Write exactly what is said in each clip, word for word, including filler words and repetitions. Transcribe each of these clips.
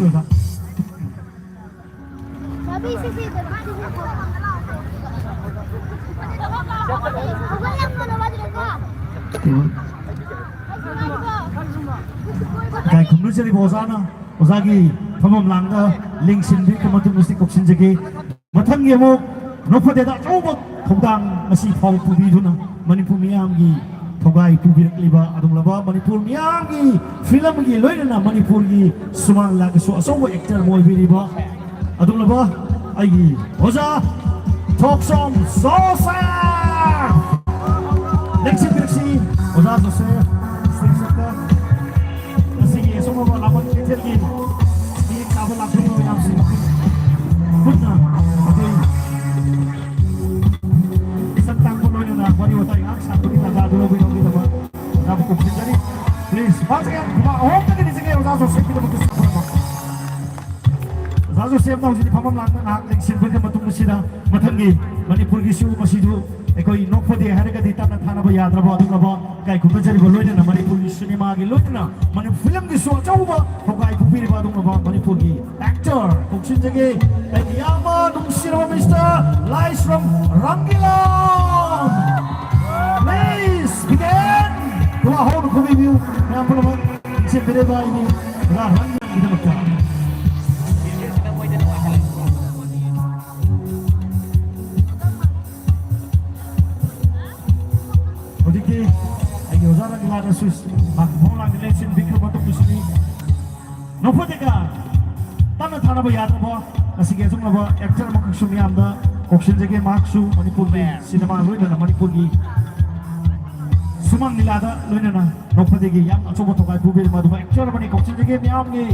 ꯑꯣꯖꯥ꯫ ꯏꯀꯥꯏ ꯈꯨꯝꯅꯖꯔꯤꯕ ꯑꯣꯖꯥꯅ ꯑꯣꯖꯥꯒꯤ ꯐꯝꯐꯝ ꯂꯥꯡꯗ ꯂꯦꯡꯁꯤꯟꯕꯤꯔꯛꯄ ꯃꯇꯨꯡ ꯑꯁꯤ ꯀꯧꯁꯤꯟꯖꯒꯦ꯫ ꯃꯊꯪꯒꯤ ꯑꯃꯨꯛ ꯅꯣꯛꯐꯗꯦꯗ ꯑꯆꯧꯕ ꯊꯧꯗꯥꯡ ꯉꯁꯤ ꯐꯥꯎ ꯄꯨꯕꯤꯗꯨꯅ ꯃꯅꯤꯄꯨꯔ ꯃꯤꯌꯥꯝꯒꯤ ꯊꯧꯒꯥꯏ ꯄꯨꯕꯤꯔꯛꯂꯤꯕ ꯑꯗꯨꯒꯨꯝꯂꯕ ꯃꯅꯤꯄꯨꯔ ꯃꯤꯌꯥꯝꯒꯤ ꯐꯤꯂꯝꯒꯤ ꯂꯣꯏꯅꯅ ꯃꯅꯤꯄꯨꯔꯒꯤ ꯁꯨꯃꯥꯡ ꯂꯤꯂꯥꯒꯤꯁꯨ ꯑꯆꯧꯕ ꯑꯦꯛꯇꯔ ꯑꯃ ꯑꯣꯏꯕꯤꯔꯤꯕ ꯑꯗꯨꯒꯨꯝꯂꯕ ꯑꯩꯒꯤ ꯑꯣꯖꯥ ꯊꯣꯛꯆꯣꯝ ꯖꯣꯁꯦꯐ꯫ ꯂꯦꯡꯁꯤꯟꯕꯤꯔꯛꯁꯤ ꯑꯣꯖꯥ ꯖꯣꯁꯦꯐ ꯁ꯭ꯇꯦꯖꯇ꯫ ꯉꯁꯤꯒꯤ ꯑꯁꯨꯝꯕ ꯂꯥꯛꯄ ꯀꯩꯊꯦꯜꯒꯤ ꯃꯤꯌꯦꯡ ꯇꯥꯕ ꯂꯥꯛꯄꯤꯔꯤꯕ ꯃꯌꯥꯝꯁꯤ ꯄꯨꯟꯅ ꯑꯩꯈꯣꯏ ꯁꯛ ꯇꯥꯛꯄ ꯂꯣꯏꯅꯅ ꯋꯥꯔꯤ ꯋꯥꯇꯥꯏ ꯉꯥꯏꯍꯥꯛ ꯁꯥꯟꯅꯕꯒꯤ ꯇꯥꯟꯖꯥ ꯑꯗꯨ ꯂꯧꯕꯤꯅꯕꯒꯤꯗꯃꯛ ꯑꯣꯖꯥꯕꯨ ꯀꯧꯁꯤꯟꯖꯔꯤ꯫ Please, once again, ꯈꯨꯕꯥꯛ ꯑꯍꯨꯝꯗꯒꯤ ꯅꯤꯡꯁꯤꯡꯉꯦ ꯑꯣꯖꯥ ꯖꯣꯁꯦꯐꯀꯤꯗꯃꯛꯇ ꯁꯥꯐꯔꯕ꯫ ꯑꯣꯖꯥ ꯖꯣꯁꯦꯐꯅ ꯍꯧꯖꯤꯛ ꯐꯝꯐꯝ ꯂꯥꯡꯗ ꯉꯥꯏꯍꯥꯛ ꯂꯦꯡꯁꯤꯟꯕꯒꯤ ꯃꯇꯨꯡ ꯑꯁꯤꯗ ꯃꯊꯪꯒꯤ ꯃꯅꯤꯄꯨꯔꯒꯤꯁꯨ ꯃꯁꯤꯁꯨ ꯑꯩꯈꯣꯏ ꯅꯣꯛꯐꯗꯦ ꯍꯥꯏꯔꯒꯗꯤ ꯇꯠꯅ ꯊꯥꯅꯕ ꯌꯥꯗ꯭ꯔꯕ ꯑꯗꯨꯒꯨꯝꯂꯕ ꯏꯀꯥꯏ ꯈꯨꯝꯅꯖꯔꯤꯕ ꯂꯣꯏꯅꯅ ꯃꯅꯤꯄꯨꯔꯒꯤ ꯁꯤꯅꯦꯃꯥꯒꯤ ꯂꯣꯏꯅꯅ ꯃꯅꯤꯄꯨꯔ ꯐꯤꯂꯝꯒꯤꯁꯨ ꯑꯆꯧꯕ ꯊꯧꯒꯥꯏ ꯄꯨꯕꯤꯔꯤꯕ ꯑꯗꯨꯒꯨꯝꯂꯕ ꯃꯅꯤꯄꯨꯔꯒꯤ ꯑꯦꯛꯇꯔ ꯀꯧꯁꯤꯟꯖꯒꯦ꯫ ꯑꯩꯒꯤ ꯏꯌꯥꯝꯕ ꯅꯨꯡꯁꯤꯔꯕ ꯃꯤꯁꯇꯔ ꯂꯥꯏꯁ꯭ꯔꯝ ꯔꯪꯒꯤꯂꯥꯝ꯫ Please begin. ꯈꯨꯕꯥꯛ ꯍꯧꯅ ꯈꯨꯕꯤꯕꯤꯌꯨ ꯃꯌꯥꯝ ꯄꯨꯝꯅꯃꯛ꯫ ꯂꯦꯡꯁꯤꯟꯕꯤꯔꯤꯕ ꯑꯩꯒꯤ ꯑꯣꯖꯥ ꯔꯪꯒꯤꯂꯥꯝꯒꯤꯗꯃꯛꯇ꯫ ꯍꯧꯖꯤꯛꯇꯤ ꯑꯩꯒꯤ ꯑꯣꯖꯥ ꯔꯪꯒꯤꯂꯥꯝꯅꯁꯨ ꯃꯍꯥꯛꯀꯤ ꯐꯝꯐꯝ ꯂꯥꯡꯗ ꯂꯦꯡꯁꯤꯟꯕꯤꯈ꯭ꯔꯕ ꯃꯇꯨꯡ ꯑꯁꯤꯗꯤ ꯅꯣꯛꯐꯗꯦꯒ ꯇꯠꯅ ꯊꯥꯅꯕ ꯌꯥꯗ꯭ꯔꯕ ꯉꯁꯤꯒꯤ ꯑꯆꯨꯝꯂꯕ ꯑꯦꯛꯇꯔ ꯑꯃꯈꯛꯁꯨ ꯃꯤꯌꯥꯝꯗ ꯀꯧꯁꯤꯟꯖꯒꯦ꯫ ꯃꯍꯥꯛꯁꯨ ꯃꯅꯤꯄꯨꯔꯒꯤ ꯁꯤꯅꯦꯃꯥ ꯂꯣꯏꯅꯅ ꯃꯅꯤꯄꯨꯔꯒꯤ ꯁꯨꯃꯥꯡ ꯂꯤꯂꯥꯗ ꯂꯣꯏꯅꯅ ꯅꯣꯛꯐꯗꯦꯒꯤ ꯌꯥꯝ ꯑꯆꯧꯕ ꯊꯧꯒꯥꯏ ꯄꯨꯕꯤꯔꯤꯕ ꯑꯗꯨꯒ ꯑꯦꯛꯇꯔ ꯑꯃꯅꯤ꯫ ꯀꯧꯁꯤꯟꯖꯒꯦ ꯃꯤꯌꯥꯝꯒꯤ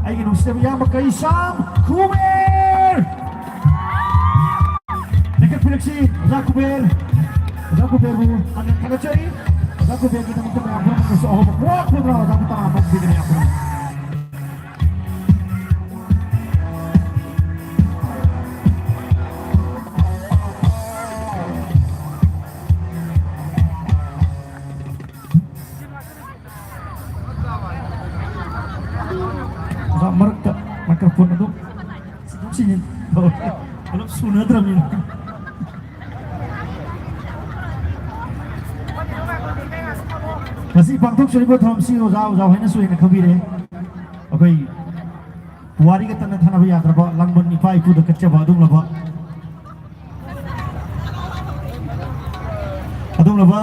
ꯑꯩꯒꯤ ꯅꯨꯡꯁꯤꯖꯕ ꯏꯌꯥꯝꯕ ꯀꯩꯁꯥꯝ ꯀꯨꯕꯦꯔ꯫ ꯂꯦꯡꯈꯠꯄꯤꯔꯛꯁꯤ ꯑꯣꯖꯥ ꯀꯨꯕꯦꯔ꯫ ꯑꯣꯖꯥ ꯀꯨꯕꯦꯔꯕꯨ ꯍꯥꯟꯅ ꯊꯥꯒꯠꯆꯔꯤ꯫ ꯑꯣꯖꯥ ꯀꯨꯕꯦꯔꯒꯤꯗꯃꯛꯇ ꯃꯌꯥꯝ ꯄꯨꯝꯅꯃꯛꯅꯁꯨ ꯑꯍꯧꯕ ꯄꯨꯔꯥ ꯄꯨꯔꯥ ꯑꯣꯖꯥꯕꯨ ꯇꯔꯥ ꯑꯃ ꯄꯤꯒꯅꯤ ꯃꯌꯥꯝ ꯄꯨꯝꯅꯃꯛ꯫ ꯑꯣꯖꯥ ꯃꯔꯛꯇ ꯃꯥꯏꯀ꯭ꯔꯣꯐꯣꯟ ꯑꯗꯨ ꯁꯤꯗꯣꯛ ꯁꯤꯖꯤꯟ ꯇꯧꯔꯦ꯫ ꯄꯨꯂꯞ ꯁꯨꯅꯗ꯭ꯔꯕꯅꯤꯅ꯫ ꯉꯁꯤ ꯄꯥꯡꯊꯣꯛꯆꯔꯤꯕ ꯊꯧꯔꯝꯁꯤ ꯑꯣꯖꯥ, ꯑꯣꯖꯥ ꯍꯣꯏꯅꯁꯨ ꯍꯦꯟꯅ ꯈꯪꯕꯤꯔꯦ꯫ ꯑꯩꯈꯣꯏ ꯄꯨꯋꯥꯔꯤꯒ ꯇꯠꯅ ꯊꯥꯅꯕ ꯌꯥꯗ꯭ꯔꯕ ꯂꯥꯡꯕꯟ ꯏꯄꯥ ꯏꯄꯨꯗ ꯀꯠꯆꯕ ꯑꯗꯨꯒꯨꯝꯂꯕ ꯑꯗꯨꯒꯨꯝꯂꯕ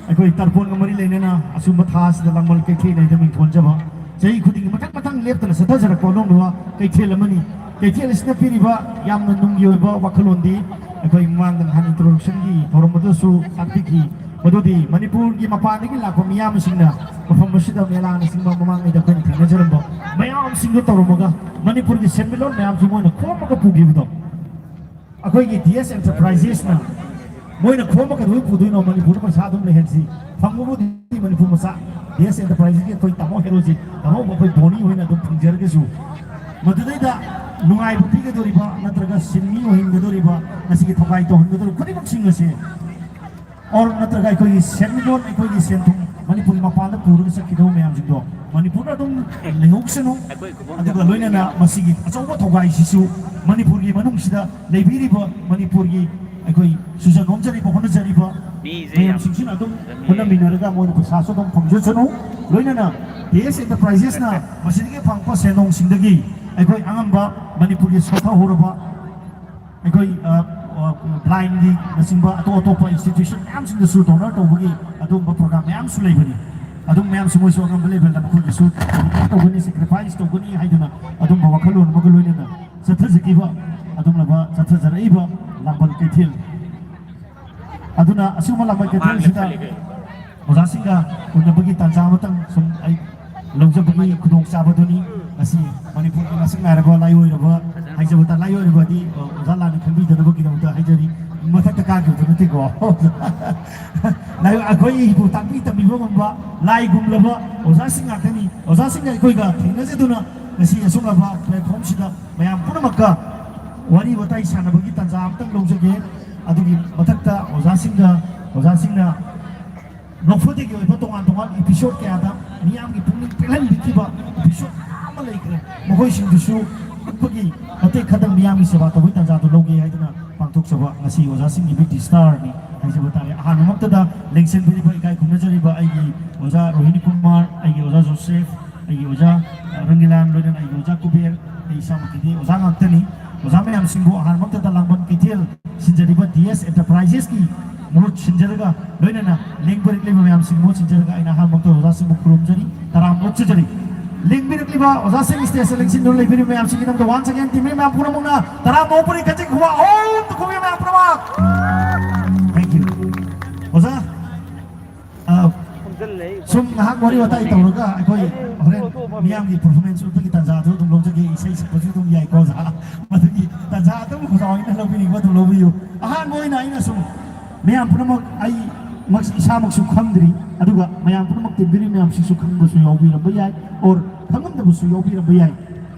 ꯑꯩꯈꯣꯏ ꯇꯔꯄꯣꯟꯒ ꯃꯔꯤ ꯂꯩꯅꯅ ꯑꯁꯨꯝꯕ ꯊꯥ ꯑꯁꯤꯗ ꯂꯥꯡꯕꯟ ꯀꯩꯊꯦꯜ ꯍꯥꯏꯅ ꯃꯤꯡ ꯊꯣꯟꯖꯕ, ꯆꯍꯤ ꯈꯨꯗꯤꯡꯒꯤ ꯃꯊꯪ ꯃꯊꯪ ꯂꯦꯞꯇꯅ ꯆꯠꯊꯖꯔꯛꯄ ꯑꯗꯨꯒꯨꯝꯂꯕ ꯀꯩꯊꯦꯜ ꯑꯃꯅꯤ꯫ ꯀꯩꯊꯦꯜ ꯑꯁꯤꯅ ꯄꯤꯔꯤꯕ ꯌꯥꯝꯅ ꯅꯨꯡꯒꯤ ꯑꯣꯏꯕ ꯋꯥꯈꯜꯂꯣꯟꯗꯤ ꯑꯩꯈꯣꯏ ꯃꯃꯥꯡꯗ ꯅꯍꯥꯟ introductionꯒꯤ ꯊꯧꯔꯝ ꯑꯗꯨꯁꯨ ꯇꯥꯛꯄꯤꯈꯤ꯫ ꯃꯗꯨꯗꯤ ꯃꯅꯤꯄꯨꯔꯒꯤ ꯃꯄꯥꯟꯗꯒꯤ ꯂꯥꯛꯄ ꯃꯤꯌꯥꯝꯁꯤꯡꯅ ꯃꯐꯝ ꯑꯁꯤꯗ ꯃꯦꯂꯥꯅꯆꯤꯡꯕ ꯃꯃꯥꯡꯉꯩꯗ ꯑꯩꯈꯣꯏꯅ ꯊꯦꯡꯅꯖꯔꯝꯕ ꯃꯌꯥꯝꯁꯤꯡꯗꯨ ꯇꯧꯔꯝꯃꯒ ꯃꯅꯤꯄꯨꯔꯒꯤ ꯁꯦꯟꯃꯤꯠꯂꯣꯟ ꯃꯌꯥꯝꯁꯨ ꯃꯣꯏꯅ ꯈꯣꯝꯃꯒ ꯄꯨꯈꯤꯕꯗꯣ, ꯑꯩꯈꯣꯏꯒꯤ ꯗꯤ ꯑꯦꯁ ꯑꯦꯟꯇꯔꯄ꯭ꯔꯥꯏꯖꯦꯁꯅ ꯃꯣꯏꯅ ꯈꯣꯝꯕ ꯀꯩꯗꯧꯕꯩ ꯄꯨꯗꯣꯏꯅꯣ? ꯃꯅꯤꯄꯨꯔꯗ ꯄꯩꯁꯥ ꯑꯗꯨꯝ ꯂꯩꯍꯟꯁꯤ꯫ ꯐꯪꯕꯕꯨꯗꯤ ꯃꯅꯤꯄꯨꯔ ꯃꯆꯥ, ꯗꯤ ꯑꯦꯁ ꯑꯦꯟꯇꯔꯄ꯭ꯔꯥꯏꯖꯦꯁꯀꯤ ꯑꯩꯈꯣꯏ ꯇꯥꯃꯣ ꯍꯦꯔꯣꯖꯤꯠ, ꯇꯥꯃꯣ ꯑꯩꯈꯣꯏ ꯕꯣꯅꯤ ꯍꯣꯏꯅ ꯑꯗꯨꯝ ꯐꯪꯖꯔꯒꯁꯨ, ꯃꯗꯨꯗꯩꯗ ꯅꯨꯡꯉꯥꯏꯕ ꯄꯤꯒꯗꯧꯔꯤꯕ ꯅꯠꯇ꯭ꯔꯒ ꯁꯤꯟꯃꯤ ꯑꯣꯏꯍꯟꯒꯗꯧꯔꯤꯕ, ꯉꯁꯤꯒꯤ ꯊꯧꯒꯥꯏ ꯇꯧꯍꯟꯒꯗꯧꯔꯤꯕ ꯈꯨꯗꯤꯡꯃꯛꯁꯤꯡ ꯑꯁꯦ, ꯑꯣꯔ ꯅꯠꯇ꯭ꯔꯒ ꯑꯩꯈꯣꯏꯒꯤ ꯁꯦꯟꯃꯤꯠꯂꯣꯟ, ꯑꯩꯈꯣꯏꯒꯤ ꯁꯦꯟꯊꯨꯝ ꯃꯅꯤꯄꯨꯔꯒꯤ ꯃꯄꯥꯟꯗ ꯄꯨꯔꯒ ꯆꯠꯈꯤꯗꯧꯕ ꯃꯌꯥꯝꯁꯤꯡꯗꯣ ꯃꯅꯤꯄꯨꯔꯗ ꯑꯗꯨꯝ ꯂꯩꯍꯧꯁꯅꯨ꯫ ꯑꯗꯨꯒ ꯂꯣꯏꯅꯅ ꯃꯁꯤꯒꯤ ꯑꯆꯧꯕ ꯊꯧꯒꯥꯏꯁꯤꯁꯨ ꯃꯅꯤꯄꯨꯔꯒꯤ ꯃꯅꯨꯡꯁꯤꯗ ꯂꯩꯕꯤꯔꯤꯕ ꯃꯅꯤꯄꯨꯔꯒꯤ ꯑꯩꯈꯣꯏ ꯁꯨꯖ ꯅꯣꯝꯖꯔꯤꯕ, ꯍꯣꯠꯅꯖꯔꯤꯕ ꯃꯌꯥꯝꯁꯤꯡꯁꯤꯅ ꯑꯗꯨꯝ ꯍꯣꯠꯅꯃꯤꯟꯅꯔꯒ ꯃꯣꯏꯅ ꯄꯩꯁꯥꯁꯨ ꯑꯗꯨꯝ ꯐꯪꯖꯁꯅꯨ꯫ ꯂꯣꯏꯅꯅ ꯗꯤ ꯑꯦꯁ ꯑꯦꯟꯇꯔꯄ꯭ꯔꯥꯏꯖꯦꯁꯅ ꯃꯁꯤꯗꯒꯤ ꯐꯪꯉꯛꯄ ꯁꯦꯟꯗꯣꯡꯁꯤꯡꯗꯒꯤ ꯑꯩꯈꯣꯏ ꯑꯉꯝꯕ ꯃꯅꯤꯄꯨꯔꯒꯤ ꯁꯣꯊꯍꯧꯔꯕ ꯑꯩꯈꯣꯏ, ꯑ, ꯑ, blindꯒꯤ ꯅꯆꯤꯡꯕ ꯑꯇꯣꯞ ꯑꯇꯣꯞꯄ institution ꯃꯌꯥꯝꯁꯤꯡꯗꯁꯨ donor ꯇꯧꯕꯒꯤ ꯑꯗꯨꯒꯨꯝꯕ program ꯃꯌꯥꯝꯁꯨ ꯂꯩꯕꯅꯤ꯫ ꯑꯗꯨꯝ ꯃꯌꯥꯝꯁꯨ ꯃꯣꯏꯁꯨ ꯑꯉꯝꯕ levelꯗ ꯃꯈꯣꯏꯒꯤꯁꯨ ꯇꯧꯒꯅꯤ, sacrifice ꯇꯧꯒꯅꯤ ꯍꯥꯏꯗꯅ ꯑꯗꯨꯝꯕ ꯋꯥꯈꯜꯂꯣꯟ ꯑꯃꯒ ꯂꯣꯏꯅꯅ ꯆꯠꯊꯖꯈꯤꯕ, ꯑꯗꯨꯒꯨꯝꯂꯕ ꯆꯠꯊꯖꯔꯛꯏꯕ ꯂꯥꯡꯕꯟ ꯀꯩꯊꯦꯜ꯫ ꯑꯗꯨꯅ ꯑꯁꯤꯒꯨꯝꯕ ꯂꯥꯡꯕꯟ ꯀꯩꯊꯦꯜꯁꯤꯗ ꯑꯣꯖꯥꯁꯤꯡꯒ ꯎꯅꯕꯒꯤ ꯇꯥꯟꯖꯥ ꯑꯃꯇꯪ ꯁꯨꯝ ꯑꯩ ꯂꯧꯖꯕꯒꯤ ꯈꯨꯗꯣꯡꯆꯥꯕꯗꯨꯅꯤ꯫ ꯉꯁꯤ ꯃꯅꯤꯄꯨꯔꯒꯤ ꯃꯁꯛ ꯅꯥꯏꯔꯕ ꯂꯥꯏꯑꯣꯏꯔꯕ ꯍꯥꯏꯖꯕ ꯇꯥ-, ꯂꯥꯏꯑꯣꯏꯔꯕꯗꯤ, ꯑ, ꯑꯣꯖꯥ ꯂꯥꯟꯅ ꯈꯟꯕꯤꯗꯅꯕꯒꯤꯗꯃꯛꯇ ꯍꯥꯏꯖꯔꯤ꯫ ꯃꯊꯛꯇ ꯀꯥꯈꯤꯕꯗꯨ ꯅꯠꯇꯦꯀꯣ꯫ ꯂꯥꯏ-, ꯑꯩꯈꯣꯏꯕꯨ ꯇꯥꯛꯄꯤ ꯇꯝꯕꯤꯕ ꯉꯝꯕ ꯂꯥꯏꯒꯨꯝꯂꯕ ꯑꯣꯖꯥꯁꯤꯡ ꯉꯥꯛꯇꯅꯤ꯫ ꯑꯣꯖꯥꯁꯤꯡꯒ ꯑꯩꯈꯣꯏꯒ ꯊꯦꯡꯅꯖꯗꯨꯅ ꯉꯁꯤ ꯑꯁꯨꯛꯂꯕ platformꯁꯤꯗ ꯃꯌꯥꯝ ꯄꯨꯝꯅꯃꯛꯀ ꯋꯥꯔꯤ ꯋꯥꯇꯥꯏ ꯁꯥꯟꯅꯕꯒꯤ ꯇꯥꯟꯖꯥ ꯑꯃꯇꯪ ꯂꯧꯖꯒꯦ꯫ ꯑꯗꯨꯒꯤ ꯃꯊꯛꯇ ꯑꯣꯖꯥꯁꯤꯡꯒ, ꯑꯣꯖꯥꯁꯤꯡꯅ ꯅꯣꯛꯐꯗꯦꯒꯤ ꯑꯣꯏꯕ ꯇꯣꯉꯥꯟ ꯇꯣꯉꯥꯟꯕ episode ꯀꯌꯥꯗ ꯃꯤꯌꯥꯝꯒꯤ ꯄꯨꯛꯅꯤꯡ ꯄꯦꯜꯍꯟꯕꯤꯈꯤꯕ episode ꯃꯌꯥꯝ ꯂꯩꯈ꯭ꯔꯦ꯫ ꯃꯈꯣꯏꯁꯤꯡꯗꯨꯁꯨ ꯎꯠꯄꯒꯤ ꯃꯇꯦꯛ ꯈꯛꯇꯪ ꯃꯤꯌꯥꯝꯒꯤ ꯁꯦꯕꯥ ꯇꯧꯕꯒꯤ ꯇꯥꯟꯖꯥꯗꯨ ꯂꯧꯒꯦ ꯍꯥꯏꯗꯨꯅ ꯄꯥꯡꯊꯣꯛꯆꯕ ꯉꯁꯤ ꯑꯣꯖꯥꯁꯤꯡꯒꯤ ꯕꯤꯌꯨꯇꯤ ꯁ꯭ꯇꯥꯔꯅꯤ ꯍꯥꯏꯖꯕ ꯇꯥꯔꯦ꯫ ꯑꯍꯥꯟꯕꯃꯛꯇꯗ ꯂꯦꯡꯁꯤꯟꯕꯤꯔꯤꯕ, ꯏꯀꯥꯏ ꯈꯨꯝꯅꯖꯔꯤꯕ ꯑꯩꯒꯤ ꯑꯣꯖꯥ ꯔꯣꯍꯤꯅꯤ ꯀꯨꯃꯥꯔ, ꯑꯩꯒꯤ ꯑꯣꯖꯥ ꯖꯣꯁꯦꯐ, ꯑꯩꯒꯤ ꯑꯣꯖꯥ, ꯑ, ꯔꯪꯒꯤꯂꯥꯟ, ꯂꯣꯏꯅꯅ ꯑꯩꯒꯤ ꯑꯣꯖꯥ ꯀꯨꯕꯦꯔ, ꯑꯩ ꯏꯁꯥꯃꯛꯀꯤꯗꯤ ꯑꯣꯖꯥ ꯉꯥꯛꯇꯅꯤ꯫ ꯑꯣꯖꯥ ꯃꯌꯥꯝꯁꯤꯡꯕꯨ ꯑꯍꯥꯟꯕꯃꯛꯇꯗ ꯂꯥꯡꯕꯟ ꯀꯩꯊꯦꯜ ꯁꯤꯟꯖꯔꯤꯕ ꯗꯤ ꯑꯦꯁ ꯑꯦꯟꯇꯔꯄ꯭ꯔꯥꯏꯖꯦꯁꯀꯤ ꯃꯍꯨꯠ ꯁꯤꯟꯖꯔꯒ, ꯂꯣꯏꯅꯅ ꯂꯦꯡꯕꯤꯔꯛꯂꯤꯕ ꯃꯌꯥꯝꯁꯤꯡ ꯃꯍꯨꯠ ꯁꯤꯟꯖꯔꯒ ꯑꯩꯅ ꯑꯍꯥꯟꯕꯃꯛꯇ ꯑꯣꯖꯥꯁꯤꯡꯕꯨ ꯈꯨꯔꯨꯝꯖꯔꯤ, ꯇꯔꯥꯝꯅ ꯑꯣꯛꯆꯖꯔꯤ꯫ ꯂꯦꯡꯕꯤꯔꯛꯂꯤꯕ ꯑꯣꯖꯥꯁꯤꯡ, ꯁ꯭ꯇꯦꯖꯇ ꯂꯦꯡꯁꯤꯟꯗꯨꯅ ꯂꯩꯕꯤꯔꯤꯕ ꯃꯌꯥꯝꯁꯤꯡꯒꯤꯗꯃꯛꯇ once again team ꯃꯌꯥꯝ ꯄꯨꯝꯅꯃꯛꯅ ꯇꯔꯥꯝꯅ ꯑꯣꯛꯄꯅꯤ, ꯈꯖꯤꯛ ꯈꯨꯕꯥꯛ ꯑꯍꯨꯝ ꯈꯨꯕꯤꯌꯨ ꯃꯌꯥꯝ ꯄꯨꯝꯅꯃꯛ꯫ Thank you꯫ ꯑꯣꯖꯥ, ꯑ, ꯁꯨꯝ ꯉꯥꯏꯍꯥꯛ ꯋꯥꯔꯤ ꯋꯥꯇꯥꯏ ꯇꯧꯔꯒ ꯑꯩꯈꯣꯏ ꯍꯣꯔꯦꯟ ꯃꯤꯌꯥꯝꯒꯤ performance ꯎꯠꯄꯒꯤ ꯇꯥꯟꯖꯥꯗꯨ ꯑꯗꯨꯝ ꯂꯧꯖꯒꯦ꯫ ꯏꯁꯩ ꯁꯛꯄꯁꯨ ꯑꯗꯨꯝ ꯌꯥꯏꯀꯣ ꯑꯣꯖꯥ꯫ ꯃꯗꯨꯒꯤ ꯇꯥꯟꯖꯥ ꯑꯗꯨꯝ ꯑꯣꯖꯥ ꯍꯣꯏꯅ ꯂꯧꯕꯤꯅꯤꯡꯕ ꯑꯗꯨꯝ ꯂꯧꯕꯤꯌꯨ꯫ ꯑꯍꯥꯟꯕ ꯑꯣꯏꯅ ꯑꯩꯅ ꯁꯨꯝ ꯃꯌꯥꯝ ꯄꯨꯝꯅꯃꯛ, ꯑꯩꯃꯛ ꯏꯁꯥꯃꯛꯁꯨ ꯈꯪꯗ꯭ꯔꯤ, ꯑꯗꯨꯒ ꯃꯌꯥꯝ ꯄꯨꯝꯅꯃꯛ ꯇꯤꯟꯕꯤꯔꯤ ꯃꯌꯥꯝꯁꯤꯁꯨ ꯈꯪꯕꯁꯨ ꯌꯥꯎꯕꯤꯔꯝꯕ ꯌꯥꯏ, or ꯈꯪꯉꯝꯗꯕꯁꯨ ꯌꯥꯎꯕꯤꯔꯝꯕ ꯌꯥꯏ꯫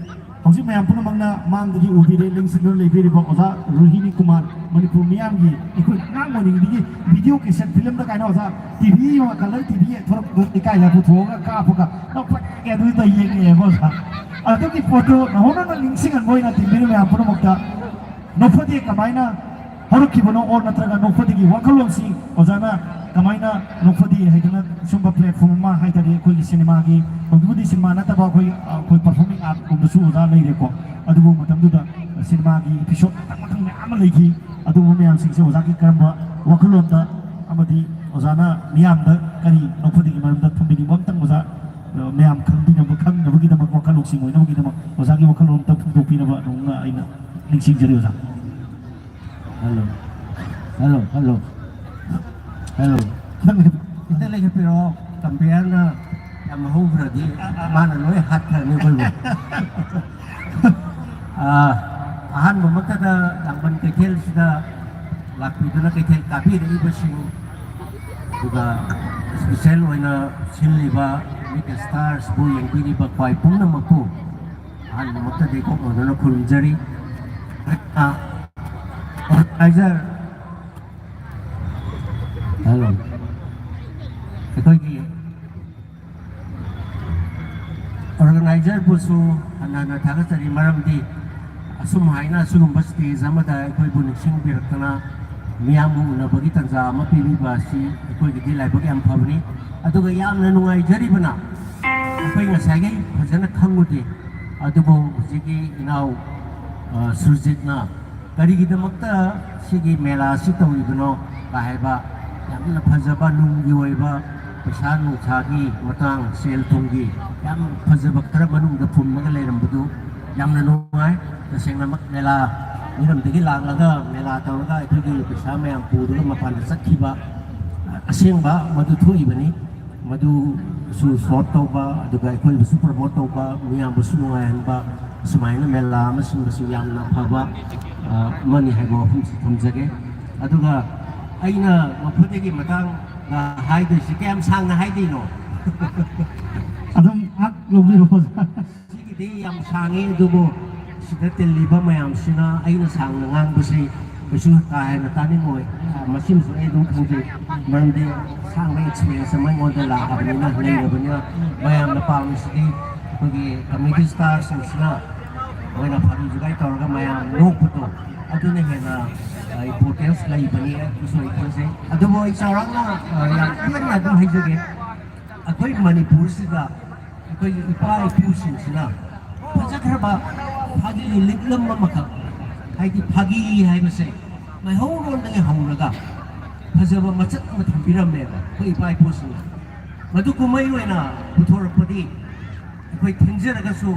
ꯍꯧꯖꯤꯛ ꯃꯌꯥꯝ ꯄꯨꯝꯅꯃꯛꯅ ꯃꯥꯡꯗꯗꯤ ꯎꯕꯤꯔꯦ, ꯂꯦꯡꯁꯤꯟꯗꯨꯅ ꯂꯩꯕꯤꯔꯤꯕ ꯑꯣꯖꯥ ꯔꯣꯍꯤꯅꯤ ꯀꯨꯃꯥꯔ, ꯃꯅꯤꯄꯨꯔ ꯃꯤꯌꯥꯝꯒꯤ, ꯑꯩꯈꯣꯏꯅ ꯑꯉꯥꯡ ꯑꯣꯏꯔꯤꯉꯩꯗꯒꯤ video cassette film ꯗ ꯀꯥꯏꯅ ꯑꯣꯖꯥ T V ꯑꯃ, colour T V ꯊꯣꯔꯛꯄꯗꯣ ꯂꯩꯀꯥꯏꯗ ꯄꯨꯊꯣꯛꯑꯒ ꯀꯥꯞꯄꯒ ꯅꯣꯛꯐꯗꯦꯒꯤ ꯑꯗꯨꯗ ꯌꯦꯡꯉꯛꯑꯦꯕ ꯑꯣꯖꯥ꯫ ꯑꯗꯨꯒꯤ ꯄꯣꯠꯇꯨ ꯅꯧꯍꯧꯅꯅ ꯅꯤꯡꯁꯤꯡꯍꯟꯕ ꯑꯣꯏꯅ ꯇꯤꯟꯕꯤꯔꯤ ꯃꯌꯥꯝ ꯄꯨꯝꯅꯃꯛꯇ ꯅꯣꯛꯐꯗꯦ ꯀꯃꯥꯏꯅ ꯍꯧꯔꯛꯈꯤꯕꯅꯣ, or ꯅꯠꯇ꯭ꯔꯒ ꯅꯣꯛꯐꯗꯦꯒꯤ ꯋꯥꯈꯜꯂꯣꯟꯁꯤ ꯑꯣꯖꯥꯅ ꯀꯃꯥꯏꯅ ꯂꯧꯐꯗꯦ ꯍꯥꯏꯗꯅ ꯁꯨꯝꯕ platform ꯑꯃ ꯍꯥꯏ ꯇꯥꯔꯦ, ꯑꯩꯈꯣꯏꯒꯤ ꯁꯤꯅꯦꯃꯥꯒꯤ, ꯍꯧꯖꯤꯛꯄꯨꯗꯤ ꯁꯤꯅꯦꯃꯥ ꯅꯠꯇꯕ ꯑꯩꯈꯣꯏ, ꯑꯩꯈꯣꯏ performing art ꯀꯨꯝꯕꯁꯨ ꯑꯣꯖꯥ ꯂꯩꯔꯦꯀꯣ꯫ ꯑꯗꯨꯕꯨ ꯃꯇꯝꯗꯨꯗ ꯁꯤꯅꯦꯃꯥꯒꯤ episode ꯃꯊꯪ ꯃꯊꯪ ꯃꯌꯥꯝ ꯑꯃ ꯂꯩꯈꯤ꯫ ꯑꯗꯨꯒꯨꯝꯕ ꯃꯌꯥꯝꯁꯤꯡꯁꯦ ꯑꯣꯖꯥꯒꯤ ꯀꯔꯝꯕ ꯋꯥꯈꯜꯂꯣꯟꯗ ꯑꯃꯗꯤ ꯑꯣꯖꯥꯅ ꯃꯤꯌꯥꯝꯗ ꯀꯔꯤ ꯂꯧꯐꯗꯦꯒꯤ ꯃꯔꯝꯗ ꯊꯝꯕꯤꯅꯤꯡꯕ ꯑꯝꯇꯪ ꯑꯣꯖꯥ, ꯑ, ꯃꯌꯥꯝ ꯈꯪꯕꯤꯅꯕ, ꯈꯪꯅꯕꯒꯤꯗꯃꯛ, ꯋꯥꯈꯜ ꯂꯧꯁꯤꯡ ꯑꯣꯏꯅꯕꯒꯤꯗꯃꯛ ꯑꯣꯖꯥꯒꯤ ꯋꯥꯈꯜꯂꯣꯟ ꯑꯝꯇ ꯐꯣꯡꯗꯣꯛꯄꯤꯅꯕ ꯅꯧꯅ ꯑꯩꯅ ꯅꯤꯡꯁꯤꯡꯖꯔꯤ ꯑꯣꯖꯥ꯫ Hello꯫ Hello, hello꯫ Hello꯫ ꯈꯤꯇꯪ ꯂꯩꯈꯠ-, ꯈꯤꯇꯪ ꯂꯩꯈꯠꯄꯤꯔꯛꯑꯣ꯫ Compare ꯅ ꯌꯥꯝ ꯍꯧꯈ꯭ꯔꯗꯤ ꯃꯥꯅ ꯂꯣꯏ ꯍꯥꯠꯈ꯭ꯔꯅꯤ ꯑꯩꯈꯣꯏꯕꯨ꯫ ꯑꯥ, ꯑꯍꯥꯟꯕꯃꯛꯇꯗ ꯂꯥꯡꯕꯟ ꯀꯩꯊꯦꯜꯁꯤꯗ ꯂꯥꯛꯄꯤꯗꯨꯅ ꯀꯩꯊꯦꯜ ꯀꯥꯕꯤꯔꯛꯏꯕꯁꯤꯡ, ꯑꯗꯨꯒ special ꯑꯣꯏꯅ ꯁꯤꯜꯂꯤꯕ Meet the Stars ꯕꯨ ꯌꯦꯡꯕꯤꯔꯤꯕ ꯈ꯭ꯋꯥꯏ ꯄꯨꯝꯅꯃꯛꯄꯨ ꯑꯍꯥꯟꯕꯃꯛꯇꯗꯤ ꯀꯣꯛ ꯅꯣꯟꯗꯨꯅ ꯈꯨꯔꯨꯝꯖꯔꯤ꯫ ꯑ, organizer, hello, ꯑꯩꯈꯣꯏꯒꯤ organizer ꯃꯦꯅꯦꯖꯔꯕꯨꯁꯨ ꯍꯟꯅ ꯍꯟꯅ ꯊꯥꯒꯠꯆꯔꯤ, ꯃꯔꯝꯗꯤ ꯑꯁꯨꯝ ꯍꯥꯏꯅ ꯑꯁꯤꯒꯨꯝꯕ ꯁ꯭ꯇꯦꯖ ꯑꯃꯗ ꯑꯩꯈꯣꯏꯕꯨ ꯅꯤꯡꯁꯤꯡꯕꯤꯔꯛꯇꯅ ꯃꯤꯌꯥꯝꯕꯨ ꯎꯅꯕꯒꯤ ꯇꯥꯟꯖꯥ ꯑꯃ ꯄꯤꯕꯤꯕ ꯑꯁꯤ ꯑꯩꯈꯣꯏꯒꯤꯗꯤ ꯂꯥꯏꯕꯛ ꯌꯥꯝ ꯐꯕꯅꯤ꯫ ꯑꯗꯨꯒ ꯌꯥꯝꯅ ꯅꯨꯡꯉꯥꯏꯖꯔꯤꯕꯅ, ꯑꯩꯈꯣꯏ ꯉꯁꯥꯏꯒꯩ ꯐꯖꯅ ꯈꯪꯉꯨꯗꯦ, ꯑꯗꯨꯕꯨ ꯍꯧꯖꯤꯛꯀꯤ ꯏꯅꯥꯎ, ꯑ, ꯁꯨꯔꯖꯤꯠꯅ ꯀꯔꯤꯒꯤꯗꯃꯛꯇ ꯁꯤꯒꯤ ꯃꯦꯂꯥ ꯑꯁꯤ ꯇꯧꯔꯤꯕꯅꯣ ꯀ ꯍꯥꯏꯕ ꯌꯥꯝꯅ ꯐꯖꯕ ꯅꯨꯡꯒꯤ ꯑꯣꯏꯕ ꯄꯩꯁꯥ ꯅꯨꯡꯁꯥꯒꯤ ꯃꯇꯥꯡ, ꯁꯦꯜ ꯊꯨꯝꯒꯤ ꯌꯥꯝ ꯐꯖꯕ ꯈꯔ ꯃꯅꯨꯡꯗ ꯐꯨꯝꯂꯒ ꯂꯩꯔꯝꯕꯗꯨ ꯌꯥꯝꯅ ꯅꯨꯡꯉꯥꯏ꯫ ꯇꯁꯦꯡꯅꯃꯛ ꯃꯦꯂꯥ ꯃꯤꯔꯝꯗꯒꯤ ꯂꯥꯛꯂꯒ ꯃꯦꯂꯥ ꯇꯧꯔꯒ ꯑꯩꯈꯣꯏꯒꯤ ꯄꯩꯁꯥ ꯃꯌꯥꯝ ꯄꯨꯔꯒ ꯃꯄꯥꯟꯗ ꯆꯠꯈꯤꯕ ꯑꯁꯦꯡꯕ ꯃꯗꯨ ꯊꯣꯛꯏꯕꯅꯤ꯫ ꯃꯗꯨꯁꯨ ꯁꯣꯔꯠ ꯇꯧꯕ, ꯑꯗꯨꯒ ꯑꯩꯈꯣꯏꯕꯨꯁꯨ ꯄ꯭ꯔꯃꯣꯠ ꯇꯧꯕ, ꯃꯤꯌꯥꯝꯕꯨꯁꯨ ꯅꯨꯡꯉꯥꯏꯍꯟꯕ, ꯁꯨꯃꯥꯏꯅ ꯃꯦꯂꯥ ꯑꯃ ꯁꯤꯟꯕꯁꯨ ꯌꯥꯝꯅ ꯑꯐꯕ, ꯑ, ꯑꯃꯅꯤ ꯍꯥꯏꯕ ꯋꯥꯐꯝꯁꯤ ꯊꯝꯖꯒꯦ꯫ ꯑꯗꯨꯒ ꯑꯩꯅ ꯃꯈꯣꯏꯗꯒꯤ ꯃꯇꯥꯡꯗ ꯍꯥꯏꯗꯣꯏꯁꯤ ꯀꯌꯥꯝ ꯁꯥꯡꯅ ꯍꯥꯏꯗꯣꯏꯅꯣ? ꯑꯗꯨꯝ ꯉꯥꯏꯍꯥꯛ ꯂꯧꯕꯤꯔꯣ, ꯑꯣꯖꯥ꯫ ꯁꯤꯒꯤꯗꯤ ꯌꯥꯝ ꯁꯥꯡꯉꯤ, ꯑꯗꯨꯕꯨ ꯁꯤꯗ ꯇꯤꯜꯂꯤꯕ ꯃꯌꯥꯝꯁꯤꯅ ꯑꯩꯅ ꯁꯥꯡꯅ ꯉꯥꯡꯕꯁꯤ ꯀꯩꯁꯨ ꯀꯥ ꯍꯦꯟꯅ ꯇꯥꯅꯤꯡꯉꯣꯏ꯫ ꯃꯁꯤꯃꯁꯨ ꯑꯩ ꯑꯗꯨꯝ ꯈꯪꯖꯩ, ꯃꯔꯝꯗꯤ ꯑꯁꯥꯡꯕ ꯑꯦꯛꯁꯄꯤꯔꯤꯌꯦꯟꯁ ꯑꯃ ꯑꯩꯉꯣꯟꯗ ꯂꯥꯛꯑꯕꯅꯤꯅ, ꯂꯩꯔꯕꯅꯤꯅ꯫ ꯃꯌꯥꯝꯅ ꯄꯥꯝꯃꯤꯁꯤꯗꯤ ꯑꯩꯈꯣꯏꯒꯤ ꯀꯃꯦꯗꯤ ꯁ꯭ꯇꯥꯔꯁꯤꯡꯁꯤꯅ ꯃꯣꯏꯅ ꯐꯥꯒꯤ ꯖꯨꯒꯥꯏ ꯇꯧꯔꯒ ꯃꯌꯥꯝ ꯅꯣꯛꯄꯗꯣ, ꯑꯗꯨꯅ ꯍꯦꯟꯅ, ꯑ, ꯏꯝꯄꯣꯔꯇꯦꯟꯁ ꯂꯩꯕꯅꯤ ꯍꯥꯏꯕꯁꯨ ꯑꯩ ꯈꯪꯖꯩ꯫ ꯑꯗꯨꯕꯨ ꯑꯩ ꯆꯥꯎꯔꯥꯛꯅ, ꯑ, ꯌꯥꯝ ꯇꯦꯟꯅ ꯑꯗꯨꯝ ꯍꯥꯏꯖꯒꯦ꯫ ꯑꯩꯈꯣꯏ ꯃꯅꯤꯄꯨꯔꯁꯤꯗ ꯑꯩꯈꯣꯏꯒꯤ ꯏꯄꯥ ꯏꯄꯨꯁꯤꯡꯁꯤꯅ ꯐꯖꯈ꯭ꯔꯕ ꯐꯥꯒꯤ ꯂꯤꯛꯂꯝ ꯑꯃꯈꯛ, ꯍꯥꯏꯗꯤ ꯐꯥꯒꯤ ꯍꯥꯏꯕꯁꯦ ꯃꯩꯍꯧꯔꯣꯟꯗꯒꯤ ꯍꯧꯔꯒ ꯐꯖꯕ ꯃꯆꯠ ꯑꯃ ꯊꯝꯕꯤꯔꯝꯃꯦꯕ ꯑꯩꯈꯣꯏ ꯏꯄꯥ ꯏꯄꯨꯁꯤꯡꯅ꯫ ꯃꯗꯨ ꯀꯨꯝꯍꯩ ꯑꯣꯏꯅ ꯄꯨꯊꯣꯔꯛꯄꯗꯤ ꯑꯩꯈꯣꯏ ꯊꯦꯡꯖꯔꯒꯁꯨ